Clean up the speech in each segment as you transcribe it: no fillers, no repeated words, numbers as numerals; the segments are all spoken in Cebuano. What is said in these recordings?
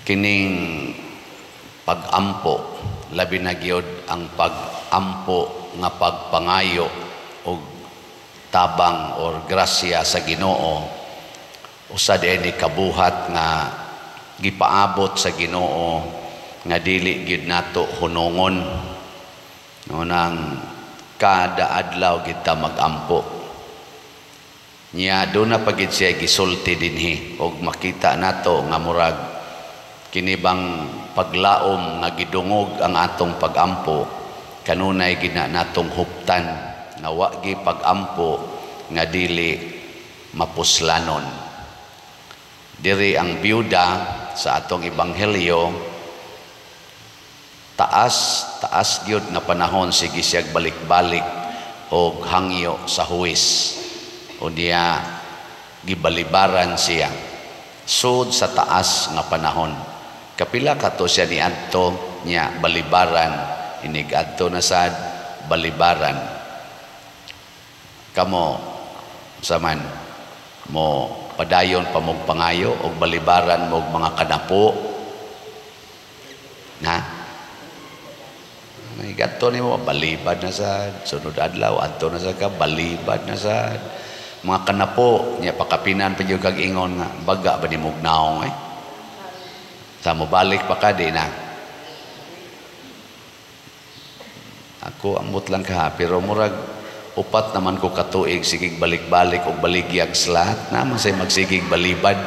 Kining pag-ampo, labi na gyud ang pag-ampo nga pagpangayo og tabang or grasya sa Ginoo, usa ni kabuhat nga gipaabot sa Ginoo nga dili gyud nato hunongon, no, nang kada adlaw kita magampo niya. Doon na pagid siya gisulti dinhi og makita nato nga murag kini bang paglaom nga gidungog ang atong pagampo, kanunay gina natong huptan nga wa gi pagampo nga dili mapuslanon. Diri ang byuda sa atong ebanghelyo, taas taas gyud nga panahon, sige siyag balik-balik og hangyo sa huwis. Unya gibalibaran siya sud sa taas nga panahon. Kapila kato siya niadto niya balibaran, inig adto na sad balibaran. Kamo saman mo padayon pa mog pangayo og balibaran mo og mga kanapo na gadto nimo, balibad na sad, sunod adlaw adto na sad ka, balibad na sad mga kanapo niya, pakapinan pa gyud kag ingon nga baga ba nimog naong eh. Sa mo balik pa ka di na. Ako ambot lang ka, pero murag upat naman ko katuig sigig balik-balik og baligyag slat naman say magsigig balibad,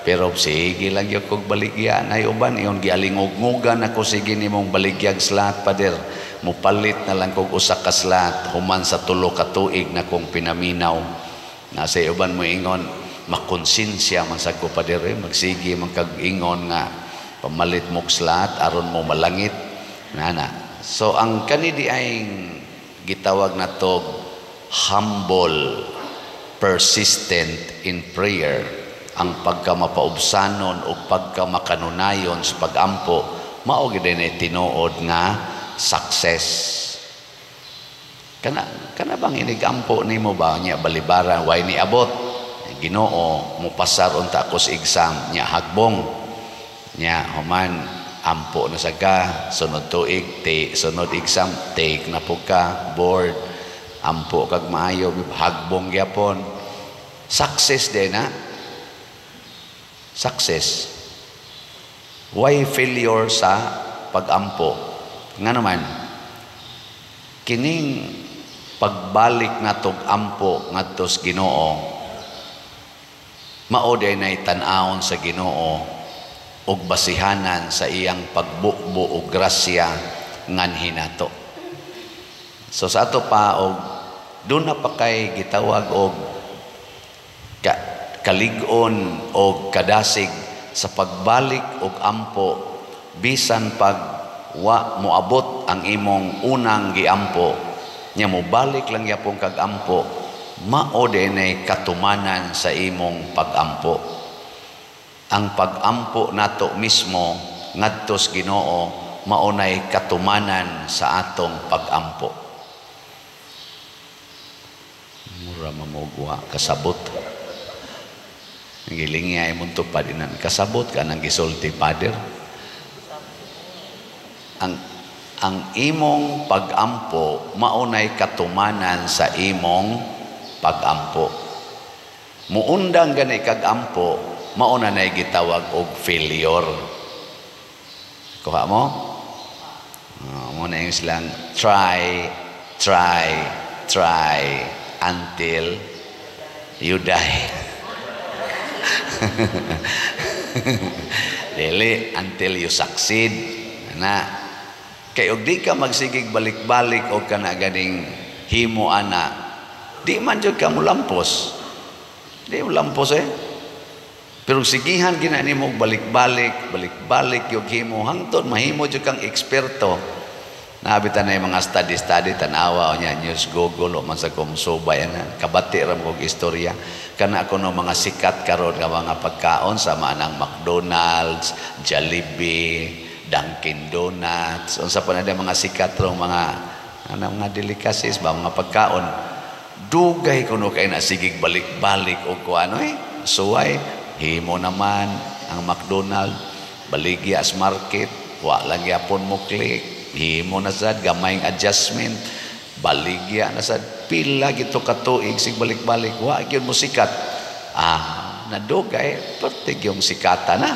pero sige lang gyud kog baligya nay uban iyon gialingog-ngogan ako, sige nimong baligyag slat, pader, mupalit na lang kog usa ka slat human sa 3 ka tuig na kong pinaminaw. Nasa uban mo ingon makonsensya man sad ko, pader, eh, magsige man kag ingon nga pamalit mog slat aron mo malangit nana. So ang kani di ay gitawag na tog humble, persistent in prayer, ang pagkamapaubsanon o pagkamakanunayon sa pagampo, mao gid ni tinuod nga success. Kana kana bang inigampo nimo ba nya balibaran, way ni abot, Ginoo, mupasar unta ako sa exam nya, hagbong nya, human ampo na sa ka sunod tuig, te, sunod exam take na po ka board, ampo kag maayo, hagbong gyapon. Success din na success. Why failure sa pagampo? Nga naman kining pagbalik natog ampo ngadto sa Ginoo, mao day nay tan-awon sa Ginoo og basihanan sa iyang pagbukbo og grasya nganhi nato. So sa ato pa og doon na pa kay gitawag og kalig-on og kadasig sa pagbalik og ampo bisan pag wa moabot ang imong unang giampo nya, mobalik lang yapong kag ampo, mao dinay katumanan sa imong pagampo. Ang pagampo nato mismo ngadto sa Ginoo mao nay katumanan sa atong pagampo. Mura mamugwa kasabot. Gilingi ay mong tupad inan. Kasabot ka nang gisulti, Father. Ang imong pagampo maunay katumanan sa imong pagampo. Muundang gani kag ampo, mauna nay gitawag og failure. Kuha mo? Mo na yung silang try, try, try until you die. Dili, until you succeed. Na kay og di ka magsigig balik-balik og kana ganing himo ana, di man jud ka molampos. Di mo lampos eh. Pero sigihan gina nimo balik-balik, balik-balik yung himo hangtod mahimo jud kang eksperto. Nabita na yung mga study-study, tanawa o niya, news Google o man sa kumsubay, ana, kabati ra mo og istorya. Kana ako no mga sikat karon nga mga pagkaon sa manang McDonald's, Jollibee, Dunkin Donuts, unsa pa na mga sikat rong mga ano, mga delicacies ba, mga pagkaon. Dugay kuno kay na sigig balik-balik og kuano eh. Suway himo naman ang McDonald. Baligya as market, wa lang gyapon mo click, himo na sad gamayng adjustment, baligya na sad, pila gito ka tuig sig balik-balik, wa gyud mo sikat. Ah, nadugay pertig yung sikata na.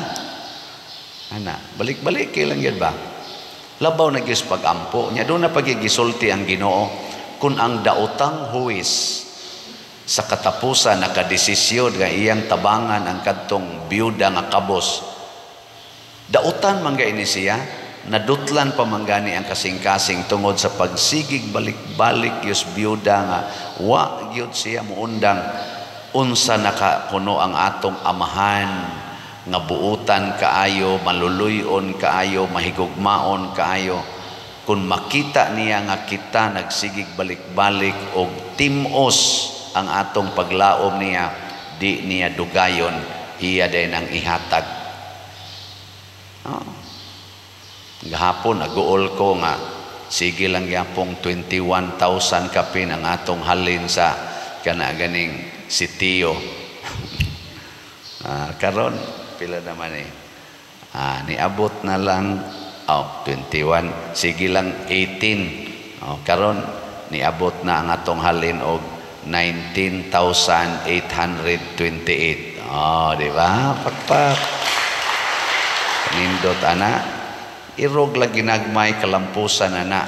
Ana, balik-balik kay lang yun ba? Labaw na gyud pag-ampo. Nya doon na pagigisulti ang Ginoo kung ang daotang huwis sa katapusan nakadesisyon nga iyang tabangan ang kadtong biyuda nga kabos. Dautan man ini siya, nadutlan pa man gani ang kasing-kasing tungod sa pagsigig balik-balik yus biyuda nga wa gyud siya muundang. Unsa nakakuno ang atong amahan nga buutan kaayo, maluluyon kaayo, mahigugmaon kaayo, kung makita niya nga kita nagsigig balik-balik og timos ang atong paglaom niya, di niya dugayon, iya din ang ihatag. Oh. Gahapon naguol ko nga sige lang gyapong 21,000 kapin ang atong halin sa kana ganing sitio. Karon pila naman eh. Niabot na lang, oh, 21, sige lang 18. Oh, karon niabot na ang atong halin og 19,828. Oh, di ba? Pakpak. Nindot ana. Irog lang ginagmay kalampusan ana.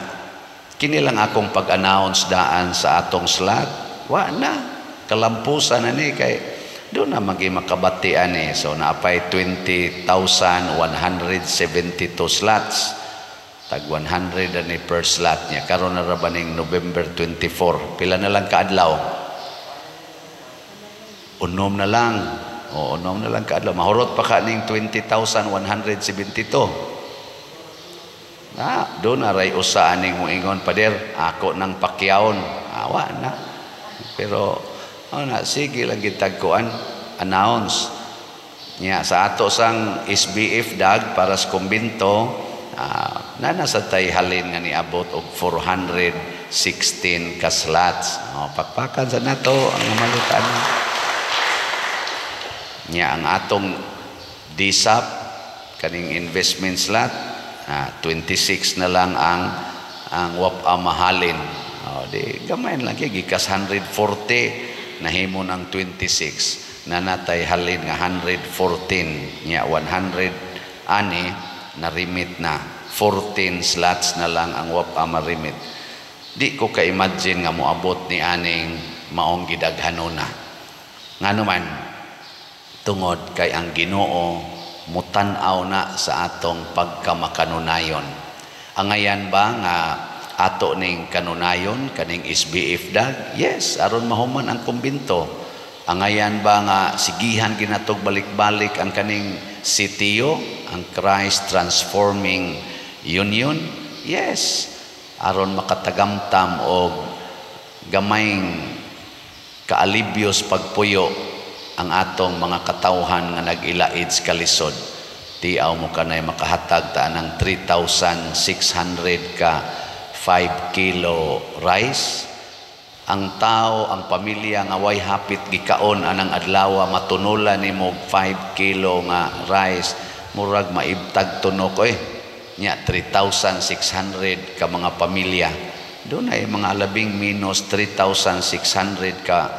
Kini lang akong pag-announce daan sa atong slot. Wa na. Kalampusan na ni kay doon na magi makabatian eh. So naapay 20,172 slots. Tag 100 ani per slot niya. Karon na ra ba ning November 24? Pila na lang kaadlaw? Unom na lang. O, unom na lang kaadlaw. Mahurot pa ka ning 20,172. Na, doon na ray usa aning moingon, "Pader, ako nang pakyawon." Awa na. Pero oh na, sige lang gitagkuan, announce. Nya sa ato sang SBF dag para sa kumbinto, na nasa tay halin nga niabot og 416 ka slots. Oh, pakpakan sa nato ang malutan. Nya ang atong DSAP kaning investment slot, 26 na lang ang wap mahalin. Oh, di gamay lang kay gikas 140 nahimo ng 26 na natay halin nga 114, nya 100 ani na remit na, 14 slots na lang ang wap marimit. Di ko ka-imagine nga moabot ni aning maong gidaghanona. Ngano man, tungod kay ang Ginoo mutan-aw na sa atong pagkamakanunayon. Angayan ba nga ato ning kanunayon kaning SBF dag? Yes, aron mahuman ang kumbinto. Angayan ba nga sigihan ginatog balik-balik ang kaning sitio, ang Christ Transforming Union? Yes, aron makatagamtam og gamayng kaalibyos pagpuyo ang atong mga katawhan nga nag-ilaid sa kalisod. Tiaw mo kanay makahatag ta ng 3,600 ka 5 kilo rice. Ang tao, ang pamilya nga way hapit gikaon anang adlaw, matunulan nimo 5 kilo nga rice, murag maibtag tunok oy. Nya 3,600 ka mga pamilya. Doon ay mga labing minus 3,600 ka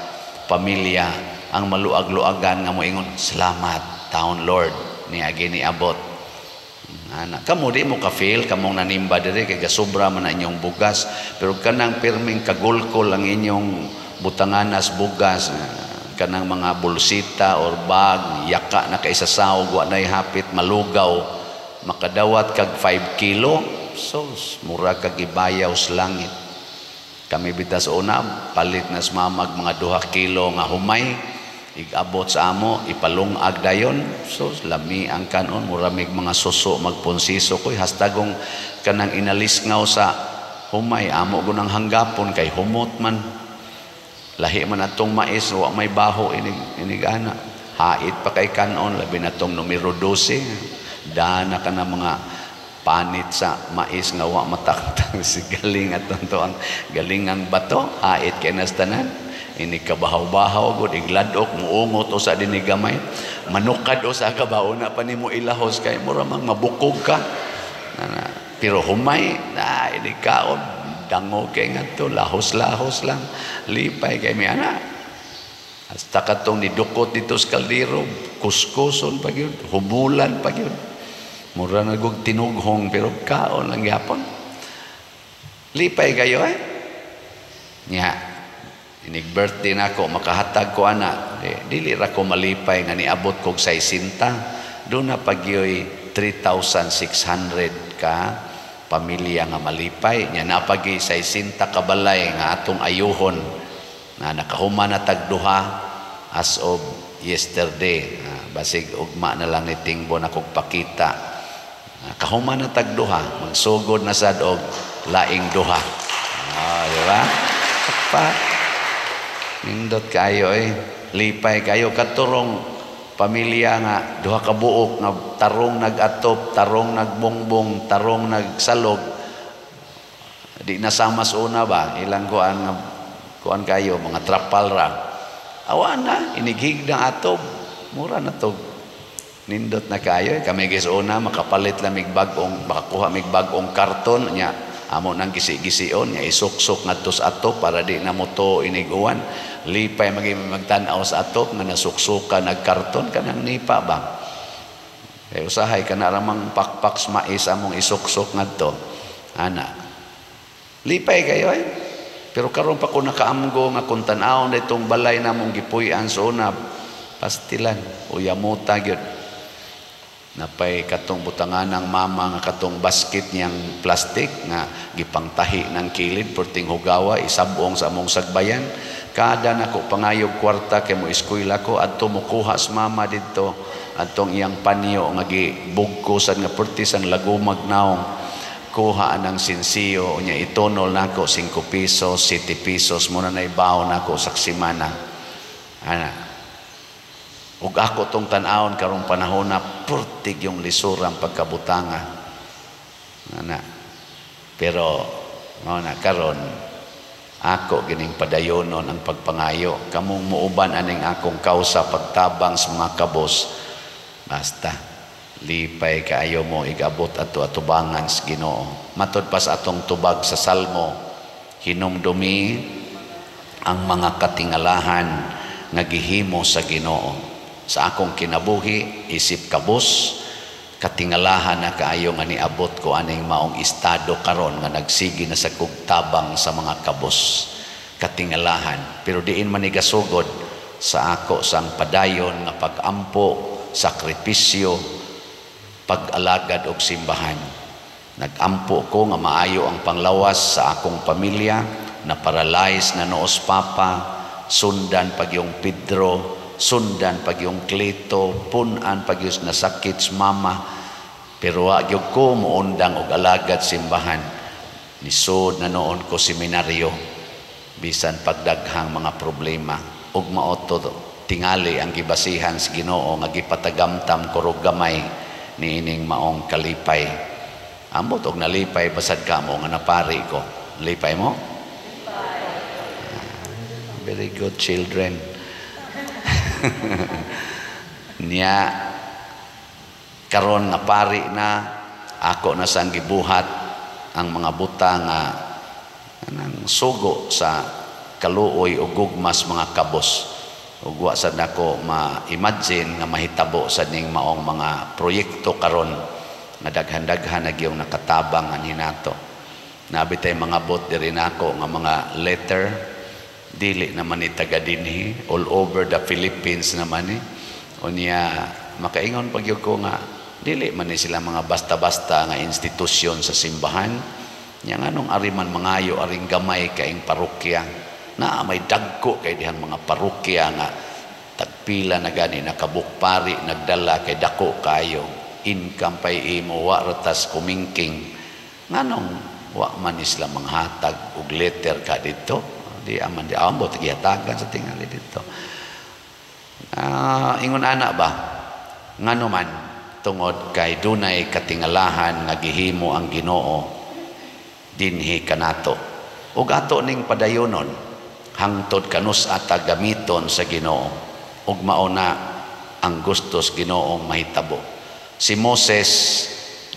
pamilya ang maluag-luagan nga moingon, "Salamat taon Lord niagi niabot." Ana, kamo di mo ka-feel kamong nanimba diri kay gasubra man ang inyong bugas, pero kanang pirming kagulkol ang inyong butanganas bugas, kanang mga bulsita or bag yaka na kay sa sawg, wa nay hapit malugaw, makadawat kag 5 kilo, so mura kag gibayaw sa langit. Kami bitas una palit na sa mamag mga 2 kilo nga humay, igabot sa amo, ipalungag dayon, so lami ang kanon, muramig mga suso magpunsiso koy hastagong kanang inalisngaw sa humay, amo gunang hanggapon kay humot man, lahi man atong mais, wa may baho inig inigana, hait pa kay kanon, labi na tong numero 12, dana ka na mga panit sa mais nga wa mataktang si galing at ang galing ang bato, hait kay nastanan. Ini kabahaw-bahaw gud, igladok, muungot usa dinhi gamay. Manukad usa ka ba una pa nimo ilahos kay mura mang mabukog ka. Na, pero humay na ini kaon dango kay ngadto lahos-lahos lang. Lipay kay mi ana. Hasta katong nidukot dito sa kaldero, kuskuson pa gyud, humulan pa gyud. Mura na gug tinughong pero kaon lang gyapon. Lipay kayo eh. Nya, inig birthday nako makahatag ko ana, dili ra ko malipay nga niabot kog 60. Doon na pagyoy 3,600 ka pamilya nga malipay. Nya napagi 60 ka balay nga atong ayuhon na nakahuman na tag duha as of yesterday. Basig ugma na lang ni Tingbo na kog pakita. Kahuman na tag duha, magsugod na sad og laing duha. Di ba? Pa nindot kayo eh. Lipay kayo katurong pamilya nga duha ka buok nga tarong nag-atop, tarong nagbongbong, tarong nagsalog. Di nasama sa una ba? Ilang kuan nga kuan kayo mga trapal ra. Awa na inighig na atop. Mura na to. Nindot na kayo. Kami gis una makapalit lang mig bag-ong makakuha mig bag-ong karton nya amo nang gisi-gision nya isuksok ngadto sa atop para di na moto iniguan. Lipay magi magtan-aw sa atop nga nasuksukan nagkarton kanang nipa ba. Kay usahay kana ramang pakpak sa mais among isuksok ngadto. Ana. Lipay kayo eh. Pero karon pa ko nakaamgo nga kung tan-awon ditong balay namong gipuy-an sa una, pastilan uyamuta gyud. Napay katong butangan ng mama nga katong basket niyang plastic nga gipangtahi ng kilid perting hugawa isabong sa among sagbayan. Kada nako pangayog kwarta kay mo eskwela ko adto mokuha sa mama didto adtong iyang panyo nga gibugkosan nga perti sang lagumag naong kuha anang sinsiyo unya itunol nako 5 pesos, 7 pesos mo na naibaw nako sa semana. Ana. Ug ako tong tan-awon karong panahon na pertig yung lisurang pagkabutanga. Ana. Pero mao na karon ako gining padayonon ang pagpangayo. Kamong muuban aning akong kausa pagtabang sa mga kabos. Basta lipay kaayo mo igabot ato atubangan sa Ginoo. Matod pa sa atong tubag sa Salmo, hinumdumi ang mga katingalahan nga gihimo sa Ginoo. Sa akong kinabuhi isip kabos, katingalahan na kaayo nga niabot ko aning maong estado karon nga nagsigi na sa kugtabang sa mga kabos. Katingalahan, pero diin man igasugod sa ako sang padayon nga pag-ampo, sakripisyo, pag-alagad og simbahan. Nag-ampo ko nga maayo ang panglawas sa akong pamilya, na paralyze na noos papa, sundan pag yung Pedro, sundan pag yung Cleto, punan pag yung nasakit sa mama. Pero wa gyud ko muundang og alagad simbahan. Nisod na noon ko seminaryo, bisan pagdaghang mga problema. Ug mao to tingali ang gibasihan sa Ginoo nga gipatagamtam kurog gamay niining maong kalipay. Ambot og nalipay basad kamo nga napari ko. Lipay mo? Very good children. Niya karon nga pari na ako na sang gibuhat ang mga buta nga anang sugo sa kaluoy o gugmas mga kabos. Ug wa sad nako ma-imagine nga mahitabo sad ning maong mga proyekto karon nga daghan-daghan na gyud nakatabang anhi nato. Nabi tay mga bot diri nako nga mga letter dili naman ni taga dinhi, all over the Philippines naman ni. Unya makaingon pag gyud ko nga dili man ni sila mga basta-basta nga institusyon sa simbahan. Nya nganong ari man mangayo aring gamay kaing parokya. Na may dagko kay dihang mga parokya nga tagpila na gani nakabukpari nagdala kay dako kayo income pay imo wa ratas kumingking. Nganong wa man ni sila manghatag og letter ka didto? Di aman di ambot gihatagan sa tingali didto. Ingon ana ba ngano man tungod kay dunay katingalahan nga gihimo ang Ginoo dinhi kanato. Ug ato ning padayonon. Hangtod kanus ata gamiton sa Ginoo ug mao na ang gustos Ginoong mahitabo. Si Moses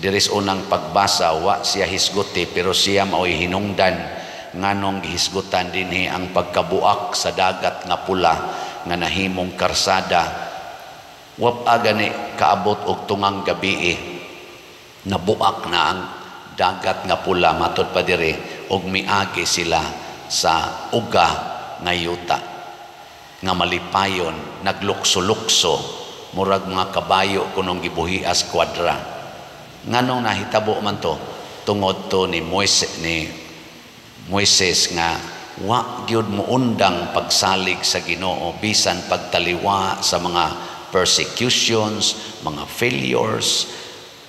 diri sa unang pagbasa, wa siya hisguti, pero siya mao'y hinungdan nganong gihisgutan dinhi ang pagkabuak sa Dagat nga Pula nga nahimong karsada. Wa pa gani kaabot og tungang gabii, nabuak na ang Dagat nga Pula, matud pa diri, og miagi sila sa uga nga yuta nga malipayon, naglukso-lukso, murag mga kabayo kunong gibuhias kwadra. Nganong nahitabo man to? Tungod to ni Moises nga wa gyud muundang pagsalig sa Ginoo bisan pagtaliwa sa mga persecutions, mga failures.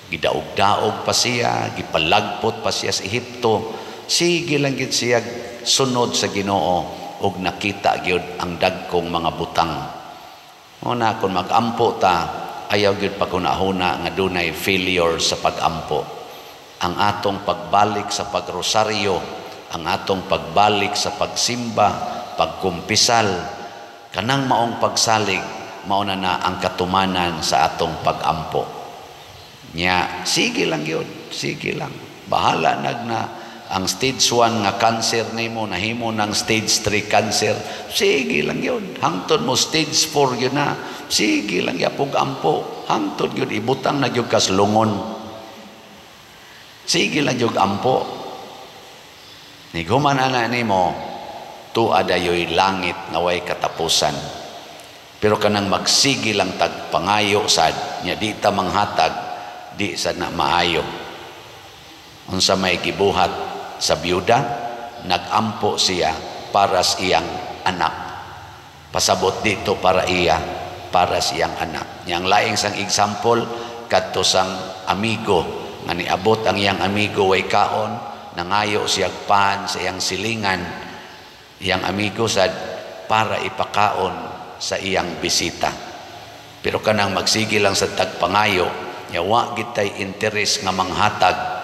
Gidaog-daog pa siya, gipalagpot pa siya sa Ehipto. Sige lang gyud siya sunod sa Ginoo ug nakita gyud ang dagkong mga butang. Una, kung mag-ampo ta, ayaw gyud paghuna-huna nga dunay failure sa pag-ampo. Ang atong pagbalik sa pagrosaryo, ang atong pagbalik sa pagsimba, pagkumpisal, kanang maong pagsalig, mao na na ang katumanan sa atong pag-ampo. Nya, sige lang yun, sige lang. Bahala nag na ang stage 1 nga cancer nimo nahimo ng stage 3 cancer, sige lang yun. Hangtod mo stage 4 yun na, sige lang yapog ampo. Hangtod yun, ibutang na yun kaslungon. Sige lang yun ampo. Niguman ana nimo, tuwa dayoy langit nga way katapusan. Pero kanang magsige lang tag pangayo sad, nya di ta manghatag, di sad na maayo. Unsa may gibuhat sa byuda, nagampo siya para sa iyang anak. Pasabot dito para iya, para sa iyang anak. Yang laing sang example kadto sang amigo nga niabot ang iyang amigo, way kaon, nangayo siya pan sa iyang silingan. Iyang amigo sad para ipakaon sa iyang bisita. Pero kanang magsige lang sa tagpangayo, yawa gitay interes nga manghatag,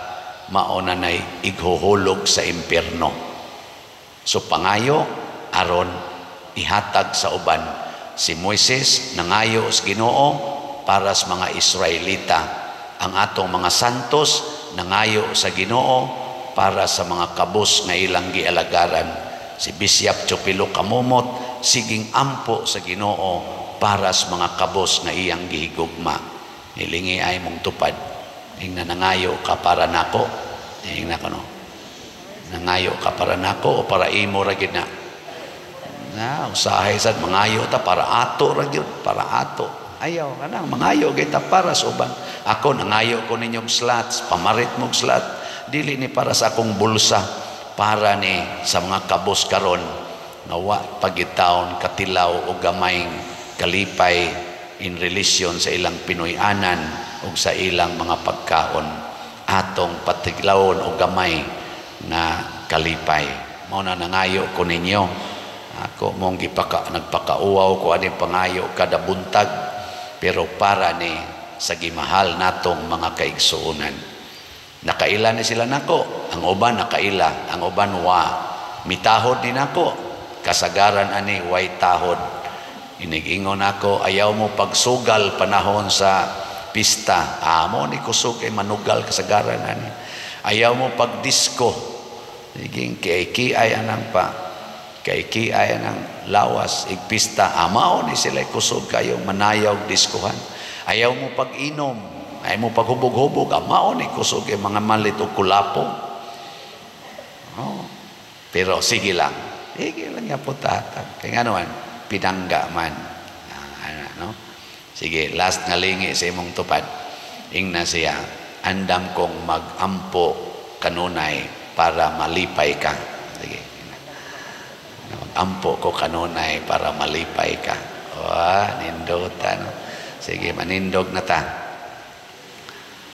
mao na nay ighuhulog sa impierno. So pangayo aron ihatag sa uban. Si Moises nangayo sa Ginoo para sa mga Israelita. Ang atong mga santos nangayo sa Ginoo para sa mga kabus nga ilang gialagaran. Si Bishop Chupilo Camomot siging ampo sa Ginoo para sa mga kabus nga iyang gihigugma. Hilingi ay mong tupad. Ingna, nangayo ka para nako. Ingna ko, no. Nangayo ka para nako o para imo ra gyud na? Na usahay sad mangayo ta para ato ra gyud, para ato. Ayaw kanang mangayo gyud ta para sa uban. Ako nangayo ko ninyong slots, pamarit mong slot. Dili ni para sa akong bulsa, para ni sa mga kabos karon nga wa pagitawon katilaw o gamayng kalipay in relation sa ilang Pinoy-anan o sa ilang mga pagkaon. Atong patiglawon o gamay na kalipay. Mao na nangayo ko ninyo. Ako mong gipaka, nagpakauwaw ko ani pangayo kada buntag, pero para ni sa gimahal natong mga kaigsuonan. Nakaila ni sila nako, ang uban nakaila, ang uban wa. Mitahod ni nako, kasagaran ani way tahod. Inigingon ako, ayaw mo pagsugal panahon sa pista. Amo ni kusog ay manugal kasagaran ani. Ayaw mo pagdisko. Naging kay anang pa. Kay kiay anang lawas igpista. Amao ni sila kusog kayo manayaw diskohan. Ayaw mo pag-inom. Ayaw mo paghubog-hubog. Amao ni kusog ay mga malit o kulapo. Oh. Pero sige lang. Sige lang ya po tatag. Kaya nga naman, pinangga man. Ah, no? Sige, last nga lingi sa imong tupad. Ingna siya, andam kong mag-ampo kanunay para malipay ka. Sige. Mag-ampo ko kanunay para malipay ka. Wah, nindota, no? Sige, manindog na ta.